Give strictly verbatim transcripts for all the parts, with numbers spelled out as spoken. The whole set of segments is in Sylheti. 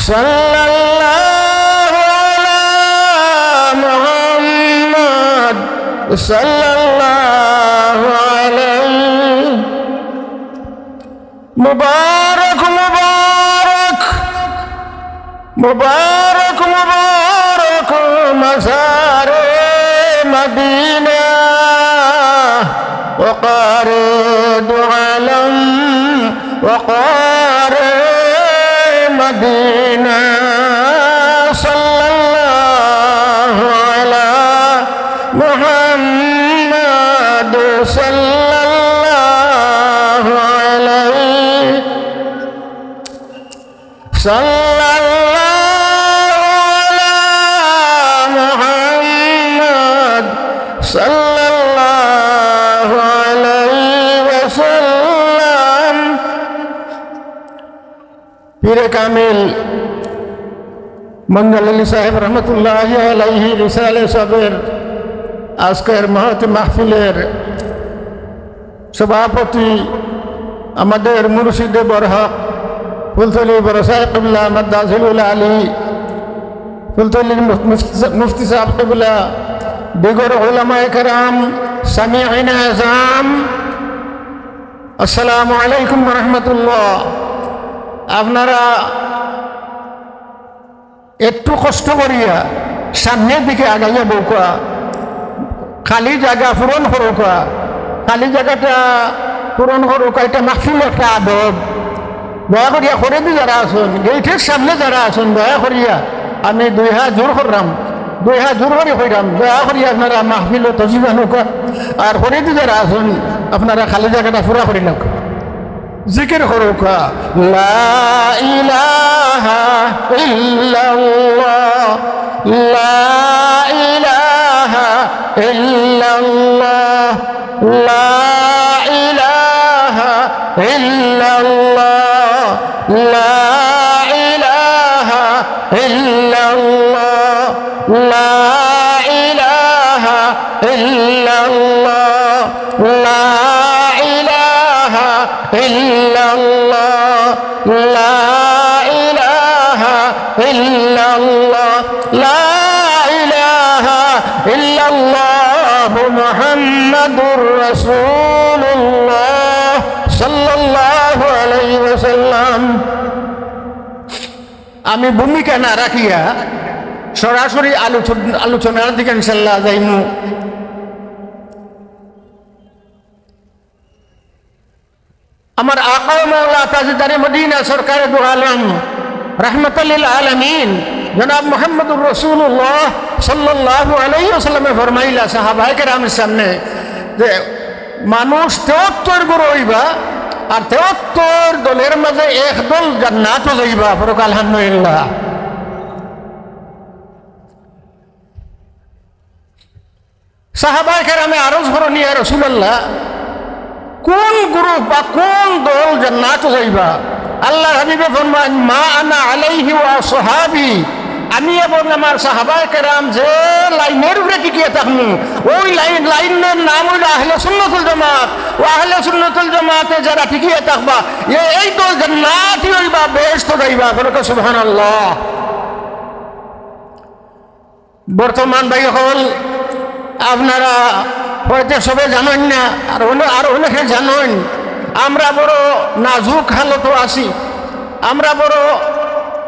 صلى الله على محمد، صلى الله عليه. مبارك، مبارك، مبارك، مبارك مزار مدينة، وقار دو عالم، وقار مدينة. صلى الله على محمد، صلى الله عليه. صلى الله على محمد، صلى الله عليه وسلم. পীরে কামিল মঞ্জুর আলী সাহেব রহমতুল্লাহি আলাইহির ইসালে সাহেবের আজকের মহতী মাহফিলের সভাপতি আমাদের মুর্শিদে বরহক ফুলতলি বড় সাহেব কিবলা, মাদ্দা জিল্লুহুল আলী, ফুলতলির মুফ-, মুফ-, মুফতি সাহেব কিবলা, দিগর উলামায়ে কেরাম, সামিঈন আযম, আসসালামু আলাইকুম ওয়া রাহমাতুল্লাহ। আপনারা একটু কষ্ট করিয়া সামনের দিকে আগাইয়া বউক্কা, খালি জাগা পূরণ করউক্কা, খালি জাগাটা পূরণ করউক্কা, ইটা মাহফিল একটা আদব। দয়া করিয়া খরেদি যারা আছইন, গেইটর সামনে যারা আছইন, দয়া করিয়া আমি দুই হাত জোর কররাম, দুই হাত জোর করি কইরাম, দয়া করিয়া আপনারা মাহফিলো তশরিফ আনউক্কা। আর খরেদি যারা আছইন, আপনারা খালি জাগাটা পুরা করি নেউক্কা। জিকির করউক্কা, লা ইলাহা ইল্লাল্লাহ, লা ইলাহা ইল্লাল্লাহ, লা ইলাহা ইল্লাল্লাহ, লা ইলাহা ইল্লাল্লাহ, লা ইলাহা ইল্লাল্লাহ, লা ইলাহা ইল্লাল্লাহ, লা ইলাহা ইল্লাল্লাহ, লা ইলাহা ইল্লাল্লাহ, মুহাম্মাদুর রাসূলুল্লাহ সাল্লাল্লাহু আলাইহি ওয়াসাল্লাম। আমি ভূমিকা না রাখিয়া সরাসরি আলোচন-, আলোচনার দিকে ইনশাআল্লাহ যাইমু। আমার আকা ও মাওলা তাজদারে মদিনা সরকারে দু আলম রাহমাতাল লিল আলামিন জনাব মুহাম্মদুর রাসূলুল্লাহ সাল্লাল্লাহু আলাইহি ওয়াসাল্লামে ফরমাইলা সাহাবায়ে কেরামের সামনে যে মানুষ তেয়াত্তর গুরু অইবা, আর তেয়াত্তর দলের মাঝে এক দল জান্নাতো যাইবা। পড়উক্কা আলহামদুলিল্লাহ। সাহাবায়ে কেরামে আরজ করইন, ইয়া রাসূলুল্লাহ, কোন গ্রুপ বা কোন দল জান্নাতো যাইবা? আল্লাহর হাবিবে ফরমাইন, "মা আনা আলাইহি ওয়া আসহাবি।" আমি এবং আমার সাহাবায়ে কেরাম যে লাইনের উপরে টিকিয়া থাকমু, ওই লাইন, লাইনের নাম অইলো আহলে সুন্নাতুল জামাত। ও আহলে সুন্নাতুল জামাতে যারা টিকিয়া থাকবা, এ-, এই দল জান্নাতি অইবা, বেহেশতো যাইবা। পড়উক্কা সুবহানাল্লাহ। বর্তমান ভাই অকল, আপনারা হয়তো সবে জানইন না, আর অনে-, আর অনেকে জানইন, আমরা বড় নাজুক হালতো আছি, আমরা বড়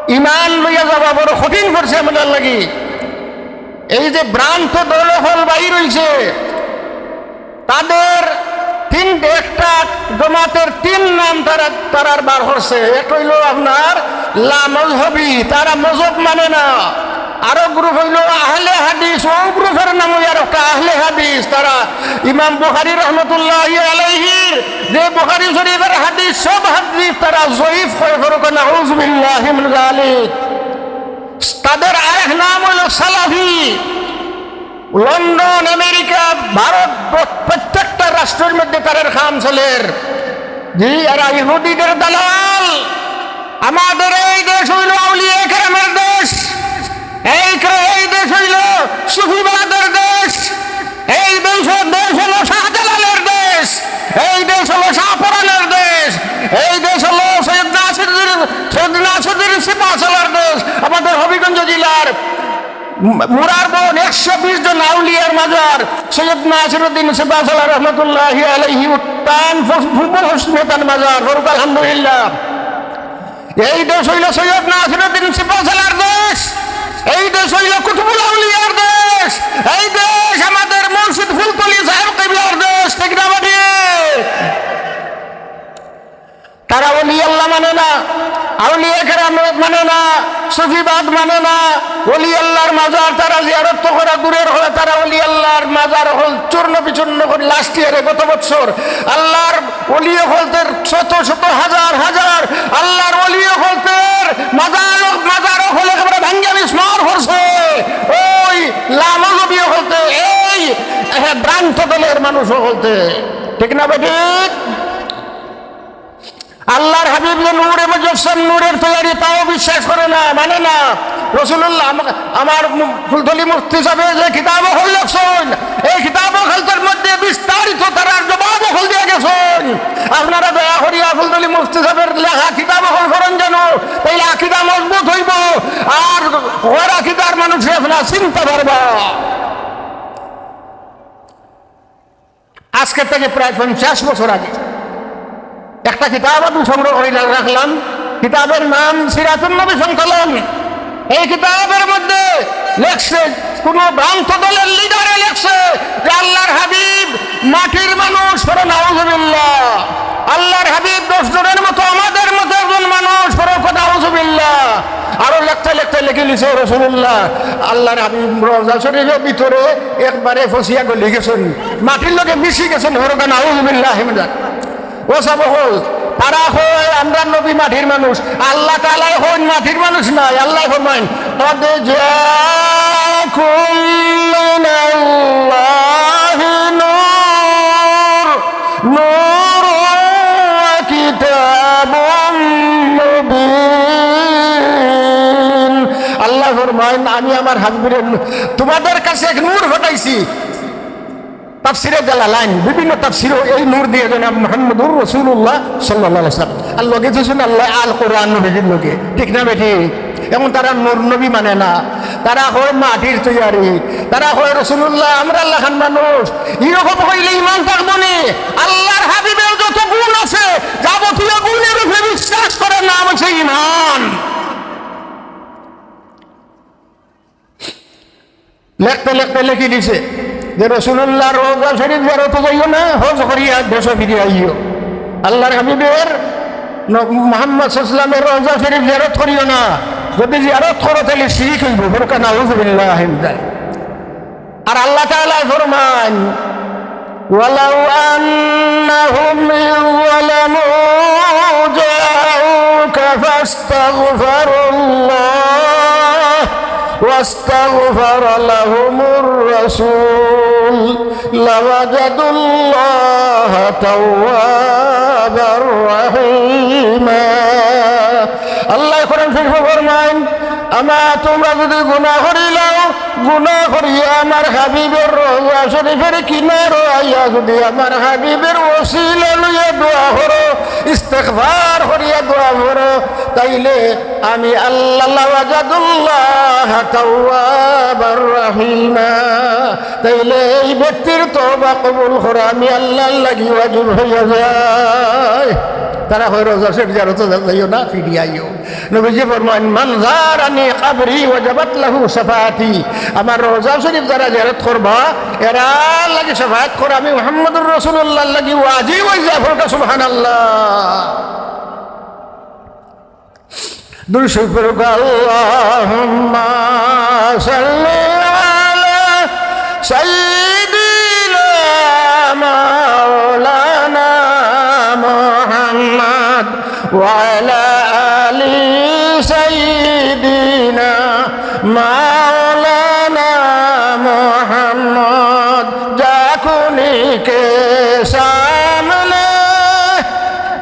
ইমান লইয়া যাওয়া বড় কঠিন পড়ছে আমরার লাগি। এই যে ভ্রান্ত দল অকল বাইর অইছে, তাদের তিন, একটা জমাতের তিন নাম তারা, তারার বার করছে। এক অইলো আপনার লামজহবি, তারা মজহব মানে না। আরো গ্রুপ অইলো আহলে হাদিস, ও গ্রুপের নাম অইয়া আরোকটা আহলে হাদিস। তারা ইমাম বুখারী রহমতুল্লাহি আলাইহির যে বুখারী শরীফের হাদিস, সব হাদিস তারা জয়ীফ কয়, পড়উক্কা নাউজুবিল্লাহি মিন যালিক। তাদের আরেক নাম অইলো সালাফি। লন্ডন, আমেরিকা, ভারত, প্র-, প্রত্যেকটা রাষ্ট্রের মধ্যে তারার কাম চলের। জি, এরা ইহুদিদের দালাল। আমাদের এই দেশ অইলো আউলিয়া কেরামের দেশ, এই কে-, এই দেশ অইলো সুফিবাদের দেশ, এই দেশ, দেশ অইলো শাহজালালের দেশ, এই দেশ অইলো শাহপরানের দেশ, এই দেশ অইলো সৈয়দ নাসিরুদ্দিন, সৈয়দ নাসিরুদ্দিন সিপাহসালার দেশ, আমাদের হবিগঞ্জ জেলার মুরারবন একশো বিশ জন আউলিয়ার মাজার, সৈয়দ নাসিরুদ্দিন সিপাহসালা রহমতুল্লাহি আলাইহি উত্তান ফস-, পূর্ব পশ্চিমে তান মাজার, ফরুক আলহামদুলিল্লাহ। এই দেশ অইল সৈয়দ নাসিরুদ্দিন সিপাহসালার দেশ, এই দেশ অইল কুতুবুল আউলিয়ার দেশ, এই দেশ আমাদের মুর্শিদ ফুলতলি সাহেব কিবলার দেশ, ঠিক না বেঠিক? তারা ওলি আল্লাহ মানে না, আউলিয়া কেরাম মানে না, সুফিবাদ মানে না। ওলি আল্লাহর মাজার তারা জিয়ারত তো করা দূরের হয়, তারা ওলি আল্লাহর মাজার অকল চূর্ণ বিচূর্ণ করি last year-এ, গত বছর, আল্লাহর ওলি অকলতের শত শত হাজার হাজার আল্লাহর ওলি অকলতের মাজার, মাজার অকল একেবারে ভাঙ্গিয়া বিস্মর করছে ওই লামজবি অকলতে, এই, এ, ভ্রান্ত দলের মানুষ অকলতে। ঠিক না বেঠিক? আল্লাহর হাবিব যে নূরে মুজাসসাম, নূরের তৈয়ারি, তাও বিশ্বাস করে না, মানে না। রসুলুল্লাহ, আমা-, আমার মু-, ফুলতলি মুফতি সাহেবে যে কিতাব অকল লেখছইন, এই কিতাব অকলতের মধ্যে বিস্তারিত তারার জবাব অকল দিয়া গেছইন। আপনারা দয়া করিয়া ফুলতলি মুফতি সাহেবের লেখা কিতাব অকল পড়ইন যেন, তাইলে আকিদা মজবুত অইবো, আর গয়র আকিদার মানুষে আপনারা চিনতা পারবা। আজকে থাকি প্রায় পঞ্চাশ বছর আগে একটা কিতাব আমি সংগ্রহ করি রাখলাম। কিতাবের নাম সিরাতুন নবী সংকলন। এই কিতাবের মধ্যে লেখছে, কোন ভ্রান্ত দলের লিডারে লেখছে যে আল্লাহর হাবিব মাটির মানুষ, পড়ো নাউজুবিল্লাহ। আল্লাহর হাবিব দশ জনের মতো, আমাদের মতো একজন মানুষ, পড়ো নাউজুবিল্লাহ। আরো লেখতে লেখতে লেখি লিছে রসুলুল্লাহ, আল্লাহর হাবিব রওজা শরীফের ভিতরে একবারে ফসিয়া গলি গেছইন, মাটির লগে মিশি গেছইন, পড়ো নাউজুবিল্লাহ। ও সাব অকল, তারা কয়, "আমরা নবী মাটির মানুষ।" আল্লাহ তাআলায় কইন, "মাটির মানুষ নায়।" আল্লায় ফরমাইন, "قد جاءكم من الله نور، نور وكتاب مبين।" আল্লায় ফরমাইন, "আমি আমার হাবিবরে তোমাদের কাছে এক নূর পাঠাইছি।" তাফসিরে জালালাইন, বিভিন্ন তাফসিরও এই নূর দিয়া জনাব মুহাম্মদুর রাসূলুল্লাহ সাল্লাল্লাহু আলাইহি ওয়াসাল্লাম। আর লগে দিছইন আল্লায় আল কোরআন নবীজির লগে, ঠিক না বেঠিক? এখন তারা নূর নবী মানে না, তারা কয় মাটির তৈয়ারি, তারা কয়, "রসুলুল্লাহ আমরার লাখান মানুষ।" এরকম কইলে ইমান থাকবো নি? আল্লাহর হাবিবের যত গুণ আছে, যাবতীয় গুণের উপরে বিশ্বাস করার নাম হচ্ছে ইমান। লেখতে লেখতে লেখি দিছে যে রসুলুল্লাহর রওজা শরীফ জিয়ারত যাইও না, হজ করিয়া দেশো ফিরি আইও। আল্লাহর হাবিবের ন-, মুহাম্মদ সাল্লাল্লাহু আলাইহি ওয়াসাল্লামের রওজা শরীফ জিয়ারত করিও না, যদি জিয়ারত করো তাইলে শিরিক অইবো। পড়ো নাউজুবিল্লাহি মিন যালিক। আর আল্লাহ তাআলায় ফরমাইন, ولو أنهم إذ ظلموا جاءوك فاستغفروا الله واستغفر لهم الرسول لوجدوا الله توابا رحيما। আল্লায় কোরআন শরীফো ফরমাইন, "আমা তোমরা যদি গুনাহ করিলাও, গুনাহ করিয়া আমার হাবিবের রওজা শরীফের কিনারো আইয়া যদি আমার হাবিবের ওসিলা লইয়া দোয়া করো, ইস্তেগফার করিয়া দোয়া করো, তাইলে আমি আল্লাহ, লাওয়াজাদুল্লাহ তাওয়াবার রাহিমা, তাইলে এই ব্যক্তির তওবা কবুল করা আমি আল্লাহর লাগি ওয়াজিব হইয়া যায়।" তারা কয়, "রওজা শরীফ জিয়ারত যাইও না, ফিরিয়া আইও।" নবীজি ফরমাইন, "মান যারানি কাবরি ওয়াজাবাত লাহু শাফাআতি।" আমার রওজা শরীফ যারা জিয়ারত করবা, এরার লাগি শাফাআত করা আমি মুহাম্মদুর রাসূলুল্লাহর লাগি ওয়াজিব হই যায়। পড়ো সুবহানাল্লাহ। দুরূদ শরীফ পড়ো, আল্লাহুম্মা সাল্লি আলা সাইয়্যিদিনা মাওলানা মুহাম্মদ وعلى آل سيدنا مولانا محمد، جاکونی کے سامنے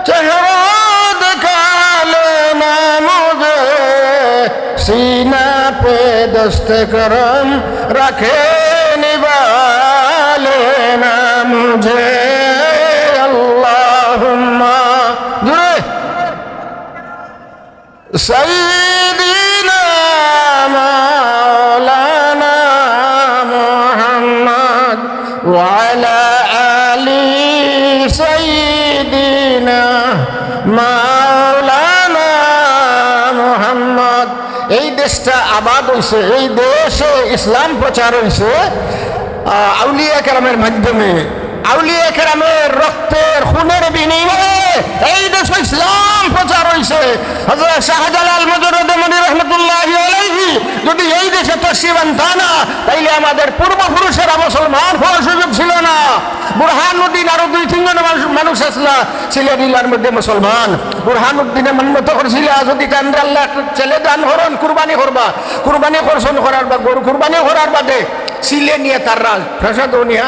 چہرہ دکھا لینا مجھے، سینہ پہ دست کرم رکھے نبھا لینا مجھے، اللہم۔ জোরে। سيدنا مولانا محمد وعلى آل سيدنا مولانا محمد। এই দেশটা আবাদ হইছে, এই দেশে ইসলাম প্রচার হইছে, আহ, আউলিয়া কেরামের মাধ্যমে। আউলিয়া কেরামের রক্তের, খুনের বিনিময়ে এই দেশে ইসলাম প্রচার হইছে। হযরত শাহজালাল মুজাররদে মনি রহমতুল্লাহি আলাইহি যদি এই দেশে তশরিফ আনতা না, তাইলে আমাদের পূর্বপুরুষেরা মুসলমান হওয়ার সুযোগ ছিল না। বুরহানুদ্দিন আরো দুই তিনজন মানুষ, মানুষ আসলা সিলেট জেলার মধ্যে মুসলমান। বুরহানুদ্দিনে মান্যত করছিলা, যদি তানরে আল্লাহ একটা ছেলে দান করইন, কুরবানি করবা। কুরবানি করছইন, করার বা গরু কুরবানি করার বাদে সিলে নিয়া তার রাজ প্রাসাদ নিয়া,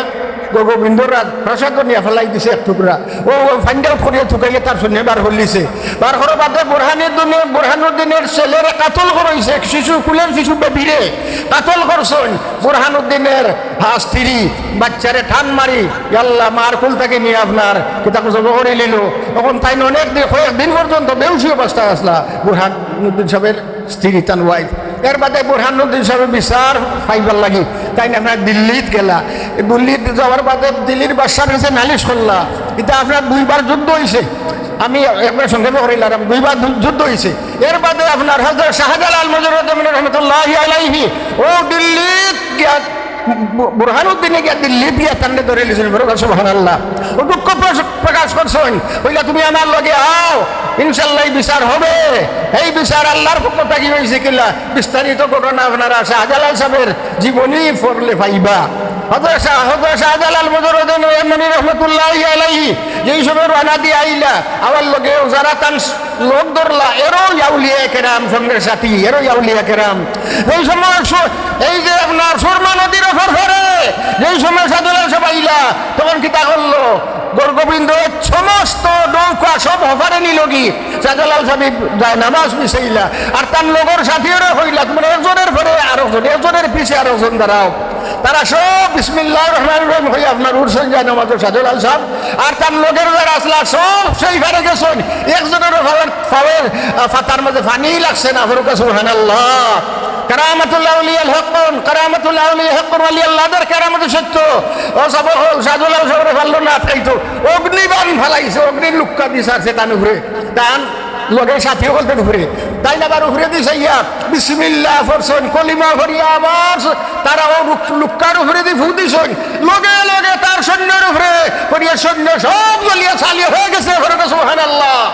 গো-, গোবিন্দর রাজ প্রাসাদ নিয়া ফালাই দিছে এক টুকরা। ও, ও find out করিয়া তুকাইয়া তার সৈন্য বার করলিছে। বার করার বাদে বুরহানুদ্দিনে, বুরহানুদ্দিনের ছেলেরে কাতল করইছে, এক শিশু, কুলের শিশু বেবিরে কাতল করছইন। বুরহানুদ্দিনের, হ্যাঁ, স্ত্রী বাচ্চারে টান মারি, "ইয়াল্লা, মার কুল থাকি নিয়া আপনার কিতাকে জব করি নিল।" তখন তাইন অনেক দিন, কয়েক দিন পর্যন্ত বেহুশি অবস্থায় আসলা বুরহানুদ্দিন সাহেবের স্ত্রী, তান wife। এর বাদে বুরহানুদ্দিন সাহেব বিচার পাইবার লাগি তাইন আপনার দিল্লিত গেলা। দিল্লিত যাওয়ার বাদে দিল্লির বাদশার কাছে নালিশ করলা, "ইটা আপনার দুইবার যুদ্ধ হইছে, আমি একবার সংক্ষেপে করিলাম, দুইবার যু-, যুদ্ধ হইছে।" এর বাদে আপনার হযরত শাহজালাল মুজাররদে মনি রহমতুল্লাহি আলাইহি ও দিল্লিত গিয়া বু-, বুরহানুদ্দিনে গিয়া দিল্লিত গিয়া তানরে ধরে লিছইন, বড় সুবহানাল্লাহ। ও দুঃখ প্রস-, প্রকাশ করছইন, কইলা, "তুমি আমার লগে আও, ইনশাআল্লাহ এই বিচার হবে।" এই বিচার আল্লাহর পক্ষ থাকি হইছে কিলা, বিস্তারিত ঘটনা আপনারা শাহজালাল সাহেবের জীবনী পড়লে পাইবা। হযরত শাহ-, হযরত শাহজালাল মুজাররদে মনি রহমতুল্লাহি আলাইহি যেই সময় রওনা দিয়া আইলা, আমার লগে যারা তান লোক ধরলা, এরাও আউলিয়া কেরাম সঙ্গে সাথী, এরাও আউলিয়া কেরাম। এই সময় সু-, এই যে আপনার সুরমা নদীর ওপর ধরে, যেই সময় শাহজালাল সাহেব আইলা, তখন কিতা করলো? গৌর গোবিন্দ সমস্ত নৌকা সব হফারে নিলগি। শাহজালাল সাহেব যায় নামাজ পিছাইলা, আর তান লগর সাথীরে কইলা, "তোমরা একজনের পরে আরো একজন, একজনের পিছে আরো একজন দাঁড়াও।" তারা সব বিসমিল্লাহির রহমানির রহিম কইয়া আপনার উঠছইন যায় নামাজো শাহজালাল সাহেব। আর তান লগর যারা আসলা সব সেই পারে গেছইন, একজনেরও পাওয়ের, পাওয়ের, আহ, পাতার মাঝে পানি লাগছে না। ফরুকা সুবহানাল্লাহ। কারামাতুল আউলিয়া হাক্কুন, কারামাতুল আউলিয়া হাক্কুন, ওলি আল্লাহদের কেরামত সত্য। ও সব হল, শাহজালাল সাহেবরে পারলো না আটকাইতো, অগ্নিবাণ ফালাইছে, অগ্নির লুক্কা দি ছাড়ছে তান উপরে, তান লগে সাথী হকলতান উপরে। তাইন আবার উপরেদি চাইয়া বিসমিল্লাহ পড়ছইন, কলিমা পড়িয়া আবার তারা ও লুক-, লুক্কার উপরেদি ফু দিছইন, লগে লগে তার সৈন্যর উপরে পড়িয়া সৈন্য সব জ্বলিয়া ছালি হয়ে গেছে। ফরুকা সুবহানাল্লাহ।